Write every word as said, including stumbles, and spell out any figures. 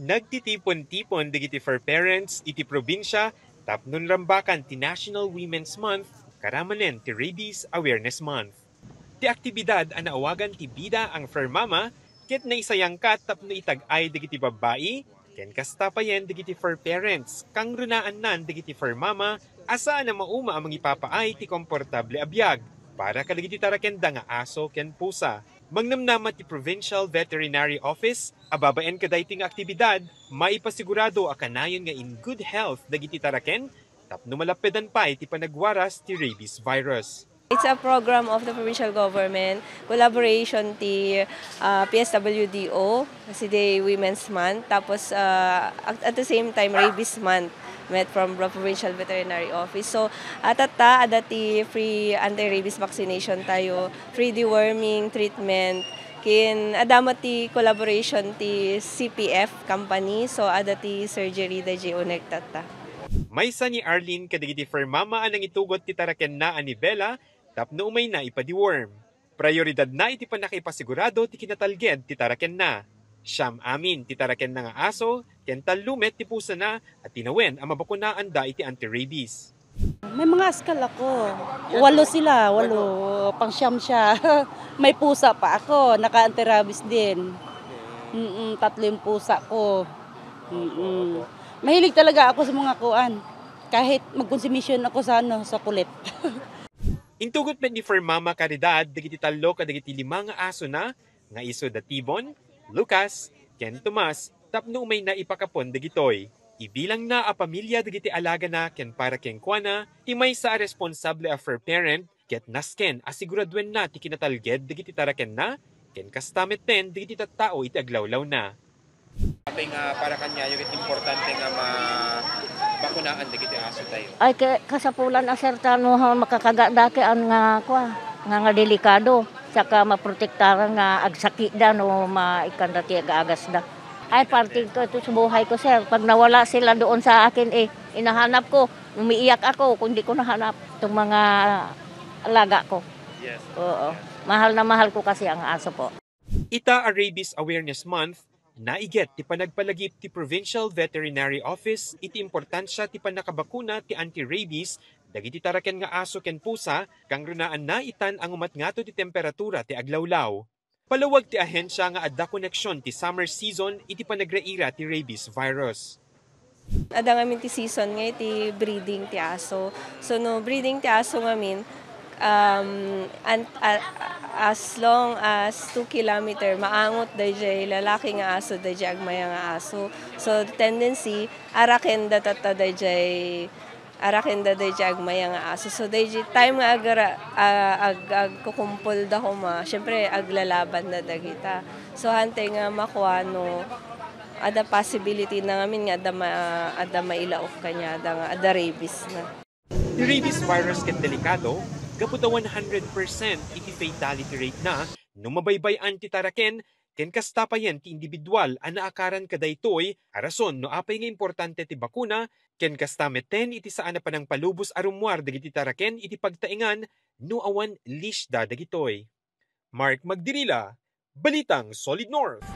Nagtitipon-tipon dagiti fur parents iti probinsia tapno rambakan ti National Women's Month, karamanen ti Rabies Awareness Month. Ti aktibidad a naawagan ti Bida ang Fur Mama ket naisayangka tapno itag-ay dagiti babbai ken kasta payen dagiti fur parents, kangrunaannan dagiti fur mama a saan a mauma a mangipapaay ti komportable a biag para kadagiti tarakenda nga aso ken pusa. Mangnamnama ti Provincial Veterinary Office a babaen kadaytoy nga aktibidad, maipasigurado a kanayon nga in good health dagiti taraken tapno malappedan pay ti panagwaras ti rabies virus. It's a program of the provincial government, collaboration ti ah, P S W D O, kasi day Women's Month, tapos ah, at, at the same time, Rabies Month, met from the Provincial Veterinary Office. So, atatta, ada ti free anti-rabies vaccination tayo, free deworming treatment, kin adama ti collaboration ti C P F company, so ada ti surgery da uneg tatta. Maysa ni Arlene kadagiti fur mama a nangitugot ti tarakenna a ni Bella tapno umayna ipa-deworm. Prioridadna iti pannakaipasigurado ti kinatalged ti tarakenna. Siam amin ti tarakenna nga aso ken tallo met ti pusana a tinawen a mabakunaanda iti anti-rabies. May mga askal ako. Walo sila, walo. Pangsiam siya. May pusa pa ako, naka-anti-rabies din. Mm, tatlo yung pusa ko. Mm. Mahilig talaga ako sa mga kuan. Kahit magkonsumisyon ako sa ano, sa kulit. Intugot met ni Fur Mama Caridad dagiti tallo kadagiti lima nga asona nga isu da Tibon, Lucas, ken Tomas tapno umayna ipakapon dagitoy. Ibilangna a pamilia dagiti alagana ken para kenkuana ti maysa a responsable a fur parent ket nasken a siguraduenna ti kinatalged dagiti tarakenna ken kasta metten dagiti tattao iti aglawlawna. Apay nga para kaniayo ket importante nga mabakunaan dagiti aso tayo? Ay, ke-, kasapulan a sir, ta no, ha, makakagada ket an nga, kua, nga, nga delikado. Saka maprotektaran nga agsakitda no maikanda ti aga-agasda. Ay, parte ko ito sa buhay ko, sir. Pag nawala sila doon sa akin, eh, inahanap ko, umiiyak ako kung di ko nahanap itong mga alaga ko. Yes. Oo. Mahal na mahal ko kasi ang aso po. Ita a Rabies Awareness Month, naiget ti panagpalagip ti Provincial Veterinary Office iti importansia ti pannakabakuna ti anti-rabies dagiti taraken nga aso ken pusa, kangrunaanna itan a ngumatngato ti temperatura ti aglawlaw. Palawag ti ahensia nga adda koneksion ti summer season iti panagraira ti rabies virus. Adda ngamin ti season nga iti breeding ti aso. So, no breeding ti aso ngamin, um, an-, a-, as long as two kilometer, maangot dayjay lalaki nga aso, dayjay agmaya nga aso. So, tendency, arakenda tatta dayjay, arakenda dayjay agmaya nga aso. So, dayjay time nga agara-, a-, ag-, agkukumpol da koma, syempre, aglalaban da dagita. So, hantay nga makuano, adda possibility na ngamin nga adda ma-, adda mailaok kaniada nga adda rabies na. Ti rabies virus ket delikado, gapu ta one hundred percent iti fatality rate na no mabaybay-an ti taraken, ken kasta payen ti individual a naakaran kadaytoy a rason no apay nga importante ti bakuna, ken kasta metten iti saan a panangpalubos a rummuar dagiti taraken iti pagtaengan no awan leash da dagitoy. Mark Magdirila, Balitang Solid North.